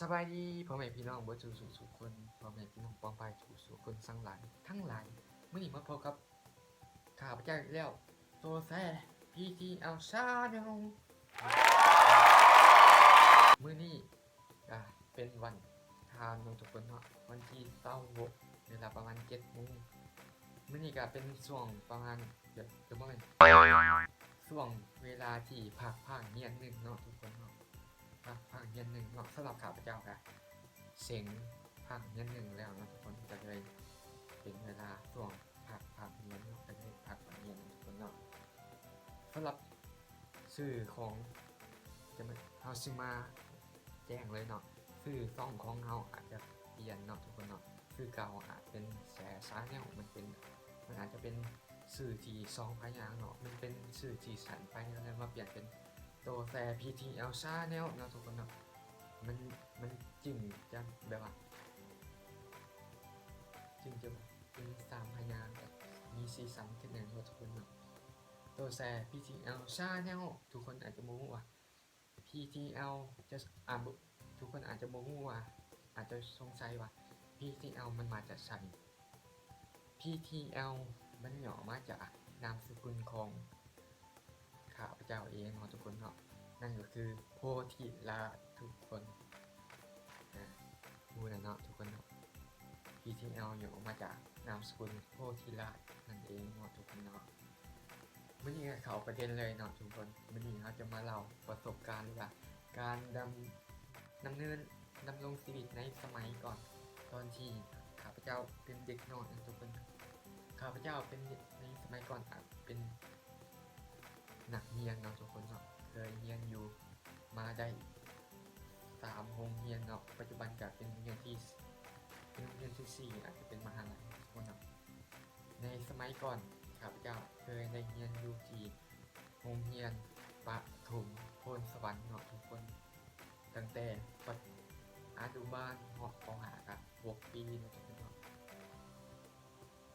ສະບາຍດີພໍ່ແມ່ພີ່ນ້ອງເບິດສູ່ສູ່ຄົນ, ພໍ່ແມ່ພີ່ນ້ອງປ້ອງປາຍສູ່ສູ່ຄົນທັງຫຼາຍ ທັງຫຼາຍ. ມື້ນີ້ມາພົບກັບຂ້າພະເຈົ້າອີກແລ້ວ ໂຕແຊ ພີທີແອວ Channel. ມື້ນີ້ກະເປັນວັນອັງຄານເນາະທຸກຄົນເນາະ, ວັນທີຊາວຫົກ ເວລາປະມານເຈັດໂມງ. ມື້ນີ້ກະເປັນຊ່ວງປະມານ ດຽວ ດຽວບໍ່ແມ່ນ ຊ່ວງເວລາທີ່ພັກພາກຮຽນໜຶ່ງເນາະທຸກຄົນເນາະ, ພັກພາກຮຽນໜຶ່ງເນາະ. ສຳລັບຂ້າພະເຈົ້າກະເສັງພາກຮຽນໜຶ່ງແລ້ວເນາະທຸກຄົນ, ກະເລີຍເປັນເວລາຊ່ວງພັກພາກຮຽນເນາະ, ກະເລີຍພັກພາກຮຽນເນາະທຸກຄົນເນາະ. ສຳລັບຊື່ຂອງ ຈະມາ ເຮົາຊິມາແຈ້ງເລີຍເນາະ, ຊື່ຊ່ອງຂອງເຮົາອາດຈະປ່ຽນເນາະທຸກຄົນເນາະ. ຊື່ເກົ່າອາດເປັນແຊ Channel, ມັນເປັນ ມັນອາດຈະເປັນຊື່ທີ່ສອງພະຍາງເນາະ, ມັນເປັນຊື່ທີ່ສັ້ນໄປ ເຮົາເລີຍມາປ່ຽນເປັນໂຕແຊ ພີທີແອວ Channel ເນາະທຸກຄົນເນາະ. ມັນ ມັນຈຶ່ງຈະແບບວ່າ ຈຶ່ງຈະເປັນສາມພະຍາງ ແບບມີສີສັນຂຶ້ນແດ່ເນາະທຸກຄົນເນາະ. ໂຕແຊ ພີທີແອວ Channel ທຸກຄົນອາດຈະບໍ່ຮູ້ວ່າ ພີທີແອວ ຈະ ອ່າ ບໍ່ ທຸກຄົນອາດຈະບໍ່ຮູ້ວ່າ ອາດຈະສົງໄສວ່າ ພີທີແອວ ມັນມາຈາກໃສ. ພີທີແອວ ມັນຫຍໍ້ມາຈາກນາມສະກຸນຂອງຂ້າພະເຈົ້າເອງເນາະທຸກຄົນເນາະ, ນັ້ນກໍຄືໂພທິລາດທຸກຄົນ. ອາ ຮູ້ແລ້ວເນາະທຸກຄົນເນາະ, ພີທີແອວ ຫຍໍ້ມາຈາກນາມສະກຸນໂພທິລາດນັ້ນເອງເນາະທຸກຄົນເນາະ. ມື້ນີ້ກໍເຂົ້າປະເດັນເລີຍເນາະທຸກຄົນ. ມື້ນີ້ເຮົາຈະມາເລົ່າປະສົບການ ຫຼືວ່າການດຳ ດຳເນີນ ດຳລົງຊີວິດໃນສະໄໝກ່ອນ ຕອນທີ່ຂ້າພະເຈົ້າເປັນເດັກນ້ອຍເນາະທຸກຄົນ. ຂ້າພະເຈົ້າເປັນເດັກ ໃນສະໄໝກ່ອນອາດເປັນນັກຮຽນເນາະທຸກຄົນເນາະ, ເຄີຍຮຽນຢູ່ ມາໄດ້ສາມໂຮງຮຽນເນາະ, ປັດຈຸບັນກະເປັນໂຮງຮຽນທີ່ ເປັນໂຮງຮຽນທີສີ່ ອາດຈະເປັນມະຫາໄລເນາະ. ໃນສະໄໝກ່ອນ ຂ້າພະເຈົ້າເຄີຍໄດ້ຮຽນຢູ່ທີ່ໂຮງຮຽນປະຖົມໂພນສະຫວັນເນາະທຸກຄົນ, ຕັ້ງແຕ່ປະ ອະນຸບານຮອດ ປໍຫ້າ ກະຫົກປີເນາະທຸກຄົນເນາະ.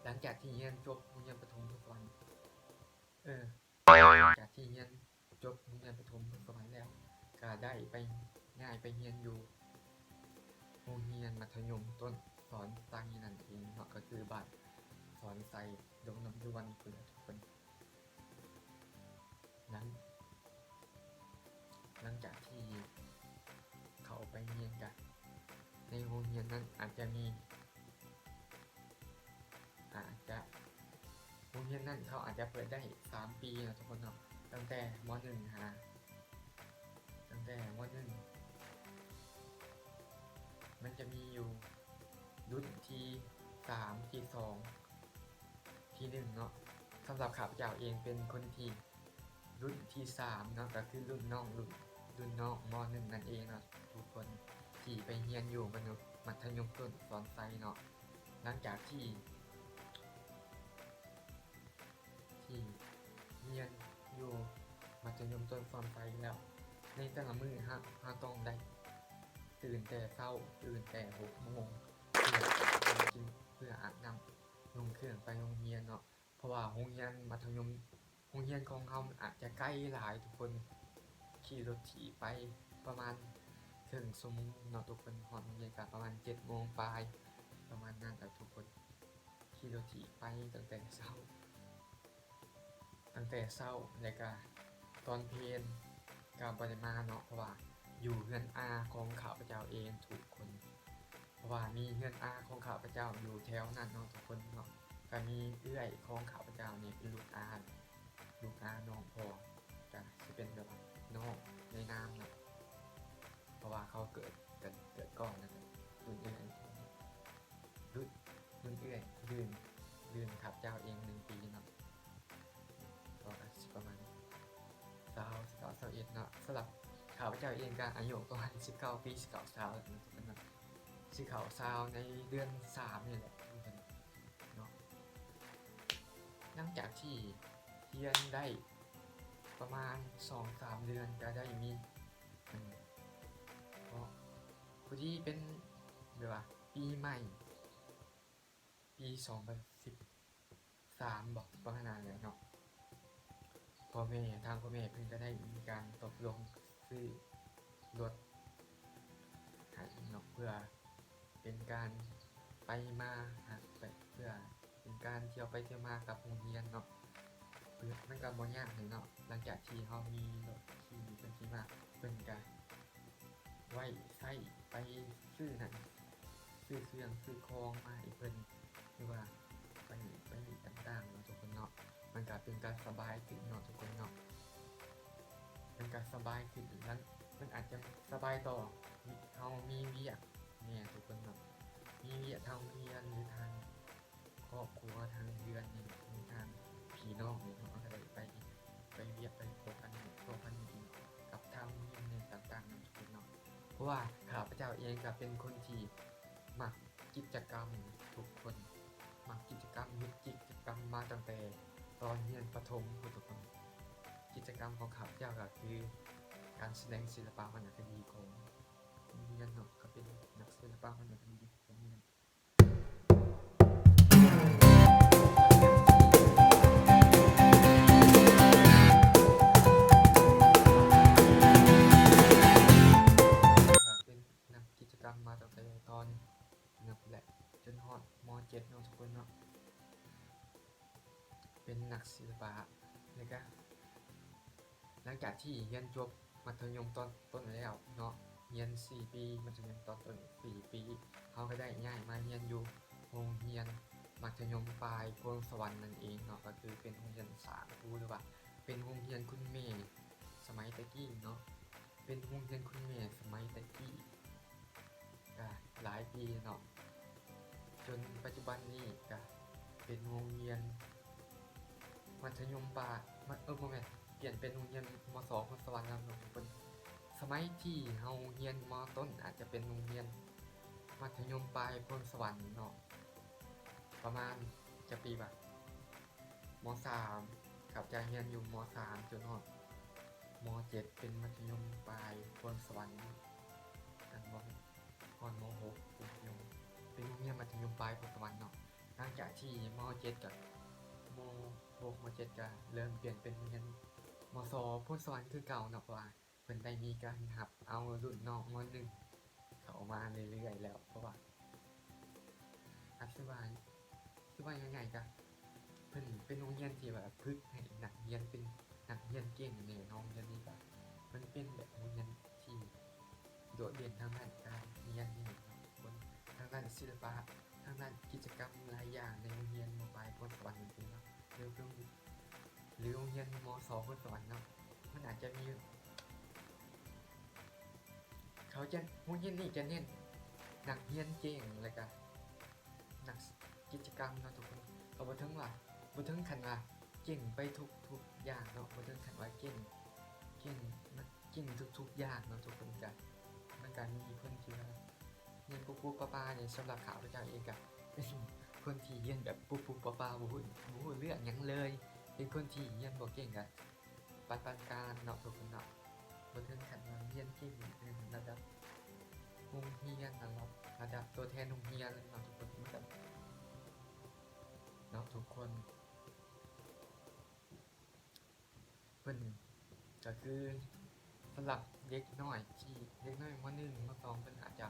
ຫຼັງຈາກທີ່ຮຽນຈົບໂຮງຮຽນປະຖົມໂພນສະຫວັນ ເອີ ຫຼັງຈາກທີ່ຮຽນຈົບໂຮງຮຽນປະຖົມສະໄໝແລ້ວ ກະໄດ້ໄປ ຍ້າຍໄປຮຽນຢູ່ໂຮງຮຽນມັດທະຍົມຕົ້ນສອນໄຊນັ້ນເອງເນາະ, ກໍຄືບ້ານສອນໄຊ ດົງນ້ຳດວນພຸ້ນແຫຼະທຸກຄົນ. ຫຼັງ ຫຼັງຈາກທີ່ເຂົ້າໄປຮຽນກະ ໃນໂຮງຮຽນນັ້ນອາດຈະມີ ອາດຈະ ໂຮງຮຽນນັ້ນເຂົາອາດຈະເປີດໄດ້ສາມປີເນາະທຸກຄົນເນາະ, ຕັ້ງແຕ່ ມໍໜຶ່ງ ຫາ ຕັ້ງແຕ່ ມໍໜຶ່ງ ມັນຈະມີຢູ່ລຸ້ນທີສາມ ທີສອງ ທີໜຶ່ງເນາະ. ສຳລັບຂ້າພະເຈົ້າເອງເປັນຄົນທີ ລຸ້ນທີສາມເນາະ, ກໍຄືລຸ້ນນ້ອງ ລຸ້ນ ລຸ້ນນ້ອງ ມໍໜຶ່ງ ນັ້ນເອງເນາະທຸກຄົນ ທີ່ໄປຮຽນຢູ່ມັດທະຍົມ ມັດທະຍົມຕົ້ນສອນໄຊເນາະ. ຫຼັງຈາກທີ່ ທີ່ຮຽນຢູ່ມັດທະຍົມຕົ້ນສອນໄຊແລ້ວ ໃນແຕ່ລະມື້ເຮົາ ເຮົາຕ້ອງໄດ້ຕື່ນແຕ່ເຊົ້າ ຕື່ນແຕ່ຫົກໂມງ ເພື່ອກິນ ເພື່ອອາບນ້ຳ ນຸ່ງເຄື່ອງໄປໂຮງຮຽນເນາະ. ເພາະວ່າໂຮງຮຽນມັດທະຍົມ ໂຮງຮຽນຂອງເຮົາມັນອາດຈະໄກຫຼາຍທຸກຄົນ, ຂີ່ລົດຖີບໄປປະມານເຄິ່ງຊົ່ວໂມງເນາະທຸກຄົນ, ຮອດໂຮງຮຽນກະປະມານເຈັດໂມງປາຍ ປະມານນັ້ນແຫຼະທຸກຄົນ, ຂີ່ລົດຖີບໄປຕັ້ງແຕ່ເຊົ້າ ຕັ້ງແຕ່ເຊົ້າ ແລ້ວກະຕອນເພນກະບໍ່ໄດ້ມາເນາະ, ເພາະວ່າຢູ່ເຮືອນອາຂອງຂ້າພະເຈົ້າເອງທຸກຄົນ. ເພາະວ່າມີເຮືອນອາຂອງຂ້າພະເຈົ້າຢູ່ແຖວນັ້ນເນາະທຸກຄົນເນາະ, ກະມີເອື້ອຍຂອງຂ້າພະເຈົ້ານີ້ເປັນລູກອາ ລູກອານ້ອງພໍ່ ກະຊິເປັນແບບວ່ານ້ອງໃນນາມເນາະ, ເພາະວ່າເຂົາເກີດກັນ ເກີດກ່ອນ ແລ້ວກະລຸ້ນເອື້ອຍ ລຸ້ນ ລຸ້ນເອື້ອຍ ລື່ນ ລື່ນຂ້າພະເຈົ້າເອງໜຶ່ງປີເນາະ. ກໍຊິປະມານຊາວ ສິບເກົ້າ ຊາວເອັດເນາະ. ສຳລັບຂ້າພະເຈົ້າເອງກະອາຍຸປະມານສິບເກົ້າປີ ສິບເກົ້າ ຊາວ ເນາະ ຊິເຂົ້າຊາວໃນເດືອນສາມນີ້ແຫຼະເນາະ. ຫຼັງຈາກທີ່ຮຽນໄດ້ປະມານສອງສາມເດືອນ ກະໄດ້ມີ ເນາະ ພໍດີເປັນແບບວ່າປີໃໝ່ ປີສອງພັນສິບສາມບໍ ປະມານນັ້ນແຫຼະເນາະ, ພໍ່ແມ່ ທາງພໍ່ແມ່ເພິ່ນກະໄດ້ມີການຕົກລົງຊື້ລົດໃຫ້ ພື່ອເປັນການໄປມາ ຫາ ໄປ ເພື່ອເປັນການທ່ຽວໄປທ່ຽວມາກັບໂຮງຮຽນເນາະ. ເພື່ອ ມັນກໍບໍ່ຍາກເດເນາະ ຫຼັງຈາກທີ່ເຮົາມີລົດຂີ່ ເພິ່ນຂີ່ມາ ເພິ່ນກໍໄວ້ໃຊ້ໄປຊື້ນັ້ນ ຊື້ເຄື່ອງຊື້ຂອງມາໃຫ້ເພິ່ນ ຫຼືວ່າໄປ ໄປນີ້ຕ່າງໆເນາະທຸກຄົນເນາະ. ມັນກະເປັນການສະບາຍຂຶ້ນເນາະທຸກຄົນເນາະ ມັນກະສະບາຍຂຶ້ນ ແລະ ມັນອາດຈະສະບາຍຕໍ່ ເຮົາມີວຽກແດ່ທຸກຄົນເນາະ ມີວຽກທາງໂຮງຮຽນ ຫຼື ທາງຄອບຄົວ ທາງເຮືອນນີ້ ທາງພີ່ນ້ອງນີ້ເນາະ ເຮົາກະໄດ້ໄປ ໄປວຽກໄປພົວພັນ ພົວພັນກັບທາງໂຮງຮຽນແດ່ຕ່າງໆເນາະທຸກຄົນເນາະ. ເພາະວ່າຂ້າພະເຈົ້າເອງກະເປັນຄົນທີ່ມັກ ກິດຈະກຳ ທຸກຄົນມັກກິດຈະກຳ ເຮັດກິດຈະກຳມາຕັ້ງແຕ່ຕອນຮຽນປະຖົມພຸ້ນທຸກຄົນ. ກິດຈະກຳຂອງຂ້າພະເຈົ້າກໍຄືການສະແດງສິລະປະວັນນະຄະດີຂອງໂຮງຮຽນເນາະ ກໍເປັນນັກສິລະປະວັນນະຄະດີຂອງໂຮງຮຽນ ເປັນນັກກິດຈະກຳມາຕັ້ງແຕ່ຕອນ ນັບແຫຼະ ຈົນຮອດ ມໍເຈັດເນາະທຸກຄົນເນາະ ເປັນນັກສິລະປະ ແລ້ວກະຫຼັງຈາກທີ່ຮຽນຈົບມັດທະຍົມຕອນຕົ້ນແລ້ວເນາະ ຮຽນສີ່ປີ ມັດທະຍົມຕອນຕົ້ນສີ່ປີ ເຮົາກໍໄດ້ຍ້າຍມາຮຽນຢູ່ໂຮງຮຽນມັດທະຍົມປາຍໂພນສະຫວັນນັ້ນເອງເນາະ ກໍຄືເປັນໂຮງຮຽນສາຄູ ຫຼືວ່າເປັນໂຮງຮຽນຄຸນແມ່ສະໄໝແຕ່ກີ້ເນາະ ເປັນໂຮງຮຽນຄຸນແມ່ສະໄໝແຕ່ກີ້ ກະຫຼາຍປີເນາະ ຈົນປັດຈຸບັນນີ້ກະເປັນໂຮງຮຽນມັດທະຍົມປາຍ ມັດ ເອີ ບໍ່ແມ່ນ ປ່ຽນເປັນໂຮງຮຽນ ມສ ໂພນສະຫວັນແລ້ວເນາະທຸກຄົນ. ສະໄໝທີ່ເຮົາຮຽນ ມ ຕົ້ນ ອາດຈະເປັນໂຮງຮຽນມັດທະຍົມປາຍໂພນສະຫວັນເນາະ ປະມານຈັກປີວະ? ມໍສາມ ຂ້າພະເຈົ້າຮຽນຢູ່ ມໍສາມ ຈົນຮອດ ມໍເຈັດ ເປັນມັດທະຍົມປາຍໂພນສະຫວັນ ອັນ ມໍ ຮອດ ມໍຫົກ ເປັນໂຮງຮຽນມັດທະຍົມປາຍໂພນສະຫວັນເນາະ. ຫຼັງຈາກທີ່ ມໍເຈັດ ກັບ ມໍຫົກ ມໍເຈັດ ກໍເລີ່ມປ່ຽນເປັນໂຮງຮຽນ ມສ ໂພນສະຫວັນຄືເກົ່າເນາະ ເພາະວ່າ ເພິ່ນໄດ້ມີການຮັບເອົາລຸ້ນນ້ອງ ມໍໜຶ່ງ ເຂົ້າມາເລື້ອຍໆແລ້ວ ເພາະວ່າ ອາດຊິວ່າ ຊິວ່າຍັງໄງກະ ເພິ່ນເປັນໂຮງຮຽນທີ່ວ່າຝຶກໃຫ້ນັກຮຽນເປັນນັກຮຽນເກັ່ງແດ່ເນາະ. ໂຮງຮຽນນີ້ກະ ມັນເປັນແບບໂຮງຮຽນທີ່ໂດດເດັ່ນທາງດ້ານການຮຽນນີ້ເນາະ ທາງດ້ານສິລະປະ ທາງດ້ານກິດຈະກຳຫຼາຍຢ່າງໃນໂຮງຮຽນ ມ.ປາຍໂພນສະຫວັນນີ້ເນາະ ຫຼື ໂຮງຮຽນ ມສ ໂພນສະຫວັນເນາະ ມັນອາດຈະມີ ເຂົາຈະ ໂຮງຮຽນນີ້ຈະເນັ້ນນັກຮຽນເກັ່ງ ແລ້ວກະນັກກິດຈະກຳເນາະທຸກຄົນ. ກໍບໍ່ເຖິງວ່າ ບໍ່ເຖິງຂັ້ນວ່າເກັ່ງໄປທຸກໆຢ່າງເນາະ ບໍ່ເຖິງຂັ້ນວ່າເກັ່ງ ເກັ່ງ ເກັ່ງທຸກໆຢ່າງເນາະທຸກຄົນ. ກະ ມັນກະມີຄົນທີ່ວ່າຮຽນປຸບໆປະປານີ້ ສຳລັບຂ້າພະເຈົ້າເອງກະເປັນຄົນທີ່ຮຽນແບບປຸບໆປະປາ ບໍ່ຮູ້ ບໍ່ຮູ້ເລື່ອງຫຍັງເລີຍ ເປັນຄົນທີ່ຮຽນບໍ່ເກັ່ງ ກະ ປານປານກາງເນາະທຸກຄົນເນາະ ບໍ່ເຖິງຂັ້ນວ່າຮຽນເກັ່ງ ລະດັບໂຮງຮຽນ ລະດັບ ລະດັບຕົວແທນໂຮງຮຽນເນາະທຸກຄົນ ມັນກະ ເນາະທຸກຄົນ. ເພິ່ນກະຄືສຳລັບເດັກນ້ອຍທີ່ ເດັກນ້ອຍ ມໍໜຶ່ງ ມໍສອງ ເພິ່ນອາດຈະ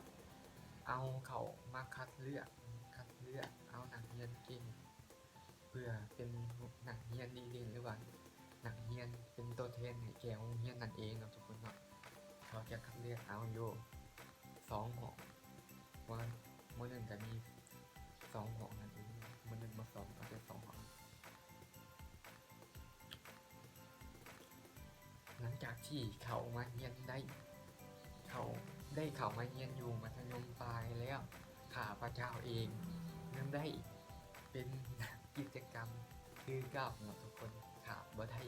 ເອົາເຂົ້າມາຄັດເລືອກ ຄັດເລືອກເອົານັກຮຽນເກັ່ງ ເພື່ອເປັນນັກຮຽນດີເດັ່ນ ຫຼືວ່ານັກຮຽນເປັນຕົວແທນໃຫ້ແກ່ໂຮງຮຽນນັ້ນເອງເນາະທຸກຄົນເນາະ. ເຂົາຈະຄັດເລືອກເອົາຢູ່ສອງຫ້ອງ ເພາະວ່າ ມໍໜຶ່ງກະມີສອງຫ້ອງນັ້ນເອງ ມໍໜຶ່ງ ມໍສອງ ເຂົາຈະສອງຫ້ອງ. ຫຼັງຈາກທີ່ເຂົ້າມາຮຽນໄດ້ ເຂົ້າ ໄດ້ເຂົ້າມາຮຽນຢູ່ມັດທະຍົມປາຍແລ້ວ ຂ້າພະເຈົ້າເອງຍັງໄດ້ເປັນນັກກິດຈະກຳຄືເກົ່າເນາະທຸກຄົນ ຂາດບໍ່ໄດ້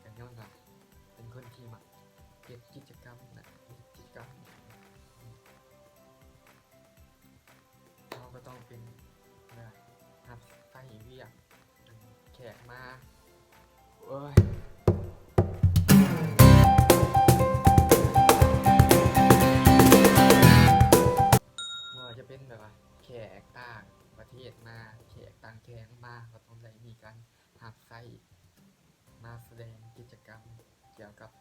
ກະຍ້ອນວ່າເປັນຄົນທີ່ມັກເຮັດກິດຈະກຳນະ ເຮັດກິດຈະກຳ ເຮົາກໍຕ້ອງເປັນ ແບບ ຮັບໃຊ້ວຽກແຂກມາ ໂອ້ຍ ບໍ່ວ່າຈະເປັນແບບວ່າແຂກຕ່າງປະເທດມາ ແຂກຕ່າງແຂວງມາ ເຮົາຕ້ອງໄດ້ມີການຮັບໃຊ້ ມາສະແດງກິດຈະກຳກ່ຽວກັບ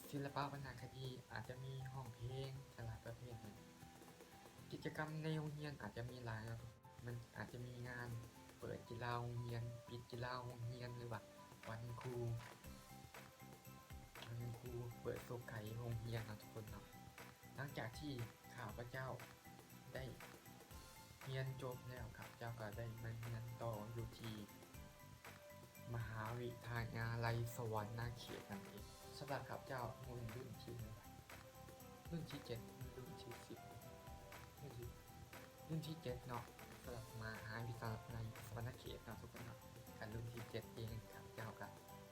ສິ ສິລະປະວັນນະຄະດີ ອາດຈະມີຮ້ອງເພງ ຫຼາຍປະເພດເລີຍ. ກິດຈະກຳໃນໂຮງຮຽນອາດຈະມີຫຼາຍເນາະ, ມັນອາດຈະມີງານເປີດກິລາໂຮງຮຽນ, ປິດກິລາໂຮງຮຽນ ຫຼືວ່າວັນຄູ ວັນຄູ ເປີດໂຊກໄຂໂຮງຮຽນເນາະທຸກຄົນເນາະ. ຫຼັງຈາກທີ່ຂ້າພະເຈົ້າໄດ້ຮຽນຈົບແລ້ວ, ຂ້າພະເຈົ້າກໍໄດ້ມາຮຽນຕໍ່ຢູ່ທີ່ ມະຫາວິທະຍາໄລສະຫວັນນະເຂດນັ້ນເອງ. ສຳລັບຂ້າພະເຈົ້າ ລຸ້ນ ລຸ້ນທີເທົ່າໃດ? ລຸ້ນທີເຈັດ ຫຼື ລຸ້ນທີສິບ? ລຸ້ນທີ ລຸ້ນທີເຈັດເນາະ, ສຳລັບມະຫາວິທະຍາໄລສະຫວັນນະເຂດເນາະທຸກຄົນເນາະ. ກະລຸ້ນທີເຈັດເອງ, ຂ້າພະເຈົ້າກະ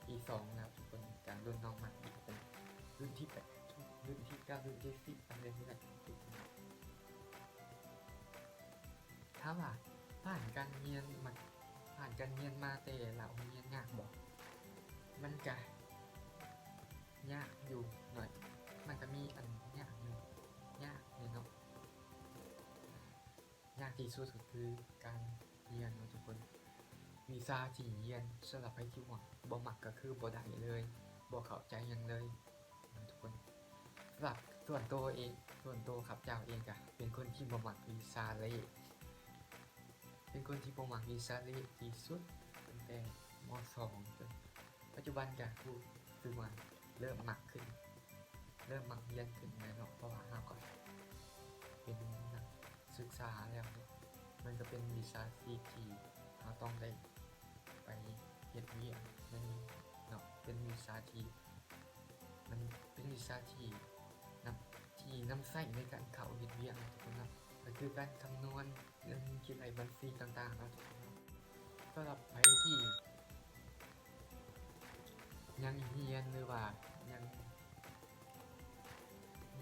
ປີສອງແລ້ວທຸກຄົນ, ກະລຸ້ນນ້ອງມາອີກເປັນລຸ້ນທີແປດ, ລຸ້ນທີເກົ້າ, ລຸ້ນທີສິບ ໄປເລື້ອຍໆທຸກຄົນເນາະ. ຖາມວ່າຜ່ານການຮຽນມາ, ຜ່ານການຮຽນມາແຕ່ລະໂຮງຮຽນຍາກບໍ່? ມັນກະຍາກຢູ່ໜ້ອຍ, ມັນກະມີອັນຍາກຢູ່, ຍາກແນ່ເນາະ. ຍາກທີ່ສຸດກໍຄືການຮຽນເນາະທຸກຄົນ. ວິຊາທີ່ຮຽນ ສຳລັບໃຜທີ່ວ່າບໍ່ມັກກໍຄືບໍ່ໄດ້ເລີຍ, ບໍ່ເຂົ້າໃຈຫຍັງເລີຍ. ທຸກຄົນ ສຳລັບສ່ວນໂຕເອງ, ສ່ວນໂຕຂ້າພະເຈົ້າເອງກະເປັນຄົນທີ່ບໍ່ມັກວິຊາເລກ, ເປັນຄົນທີ່ບໍ່ມັກວິຊາເລກທີ່ສຸດ ຕັ້ງແຕ່ ມ.ສອງ ຈົນປັດຈຸບັນກະຮູ້ສຶກວ່າເລີ່ມມັກຂຶ້ນ, ເລີ່ມມັກຮຽນຂຶ້ນແລ້ວເນາະ, ເພາະວ່າເຮົາກໍເປັນນັກ ສຶກສາແລ້ວເນາະ, ມັນກໍເປັນວິຊາຊີບທີ່ເຮົາຕ້ອງໄດ້ໄປເຮັດວຽກໃນນີ້ເນາະ, ເປັນວິຊາທີ່ ມັນເປັນວິຊາທີ່ນຳ ທີ່ນຳໃຊ້ໃນການເຂົ້າເຮັດວຽກເນາະທຸກຄົນເນາະ, ກໍຄືການຄຳນວນເງິນຄິດໄລ່ບັນຊີຕ່າງໆເນາະທຸກຄົນເນາະ. ສຳລັບໃຜທີ່ຍັງຮຽນ ຫຼືວ່າຍັງ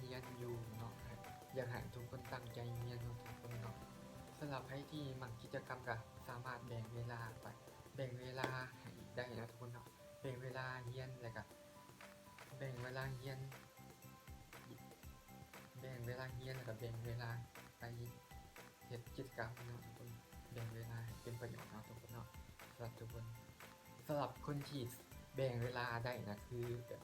ຮຽນຢູ່ເນາະ, ຢາກໃຫ້ທຸກຄົນຕັ້ງໃຈຮຽນເນາະທຸກຄົນເນາະ. ສຳລັບໃຜທີ່ມັກກິດຈະກຳ ກໍສາມາດແບ່ງເວລາໄປ ແບ່ງເວລາໃຫ້ໄດ້ເນາະທຸກຄົນເນາະ, ແບ່ງເວລາຮຽນ ແລ້ວກໍແບ່ງເວລາຮຽນ ແບ່ງເວລາຮຽນ ແລ້ວກໍແບ່ງເວລາໄປເຮັດກິດຈະກຳເນາະທຸກຄົນ, ແບ່ງເວລາໃຫ້ເປັນປະໂຫຍດເນາະທຸກຄົນເນາະ. ສຳລັບທຸກຄົນ ສຳລັບຄົນທີ່ແບ່ງເວລາໄດ້ນະ ຄືແບບ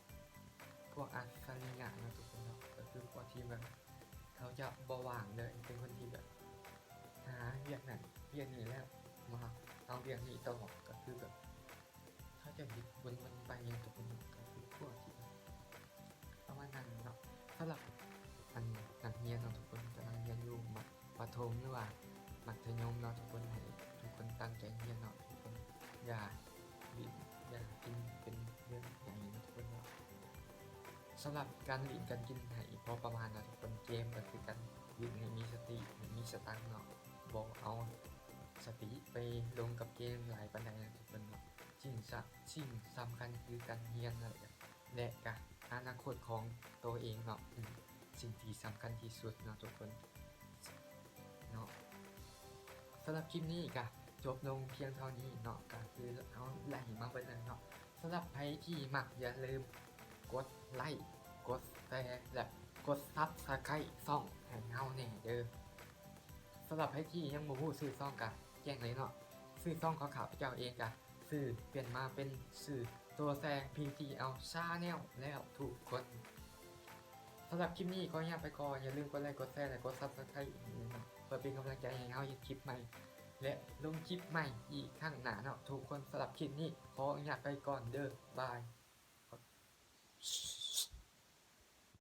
ພວກອັດສະລິຍະເນາະທຸກຄົນເນາະ, ກໍຄືພວກທີ່ແບບເຂົາຈະບໍ່ວ່າງເລີຍ, ເປັນຄົນທີ່ແບບຫາວຽກນັ້ນວຽກນີ້ແລ້ວມາເອົາວຽກນີ້ຕໍ່, ກໍຄືແບບເຂົາຈະເຮັດວົນໆໄປເນາະທຸກຄົນເນາະ, ກໍຄືພວກທີ່ແບບປະມານນັ້ນເນາະ. ສຳລັບອັນນັກຮຽນເນາະທຸກຄົນ ກຳລັງຮຽນຢູ່ ມະ ປະຖົມ ຫຼືວ່າມັດທະຍົມເນາະທຸກຄົນ, ໃຫ້ທຸກຄົນຕັ້ງໃຈຮຽນເນາະທຸກຄົນ, ຢ່າຫຼິ້ນ ຢ່າກິນເປັນເລື່ອງໃຫຍ່ເນາະທຸກຄົນເນາະ. ສຳລັບການຫຼິ້ນການກິນໃຫ້ພໍປະມານເນາະທຸກຄົນ, ເກມກໍຄືການຫຼິ້ນໃຫ້ມີສະຕິ ໃຫ້ມີສະຕັງເນາະ, ບໍ່ເອົາສະຕິໄປລົງກັບເກມຫຼາຍປານໃດເນາະທຸກຄົນເນາະ. ສິ່ງສະ ສິ່ງສຳຄັນຄືການຮຽນນັ້ນແຫຼະ ແລະ ກະອະນາຄົດຂອງໂຕເອງເນາະ, ເປັນສິ່ງທີ່ສຳຄັນທີ່ສຸດເນາະທຸກຄົນເນາະ. ສຳລັບຄລິບນີ້ກະຈົບລົງພຽງເທົ່ານີ້ເນາະ, ກະຄືເຮົາໄລ່ມາເບິດແລ້ວເນາະ. ສຳລັບໃຜທີ່ມັກ ຢ່າລືມກົດໄລຄ໌ ກົດແຊ ແລະ ກົດຊັບສະໄຄຣບຊ່ອງໃຫ້ເຮົາແດ່ເດີ. ສຳລັບໃຜທີ່ຍັງບໍ່ຮູ້ຊື່ຊ່ອງກະແຈ້ງເລີຍເນາະ, ຊື່ຊ່ອງຂອງຂ້າພະເຈົ້າເອງກະ ຊື່ປ່ຽນມາເປັນຊື່ໂຕແຊ ພີທີແອລ Channel ແລ້ວທຸກຄົນ. ສຳລັບຄລິບນີ້ຂໍອະນຸຍາດໄປກ່ອນ, ຢ່າລືມກົດໄລຄ໌ ກົດແຊ ແລະ ກົດຊັບສະໄຄຣບໃຫ້ເນາະ ເພື່ອເປັນກຳລັງໃຈໃຫ້ເຮົາເຮັດຄລິບໃໝ່ ແລະ ລົງຄລິບໃໝ່ອີກຄັ້ງໜ້າເນາະທຸກຄົນ. ສຳລັບຄລິບນີ້ຂໍອະນຸຍາດໄປກ່ອນເດີ, ບາຍ.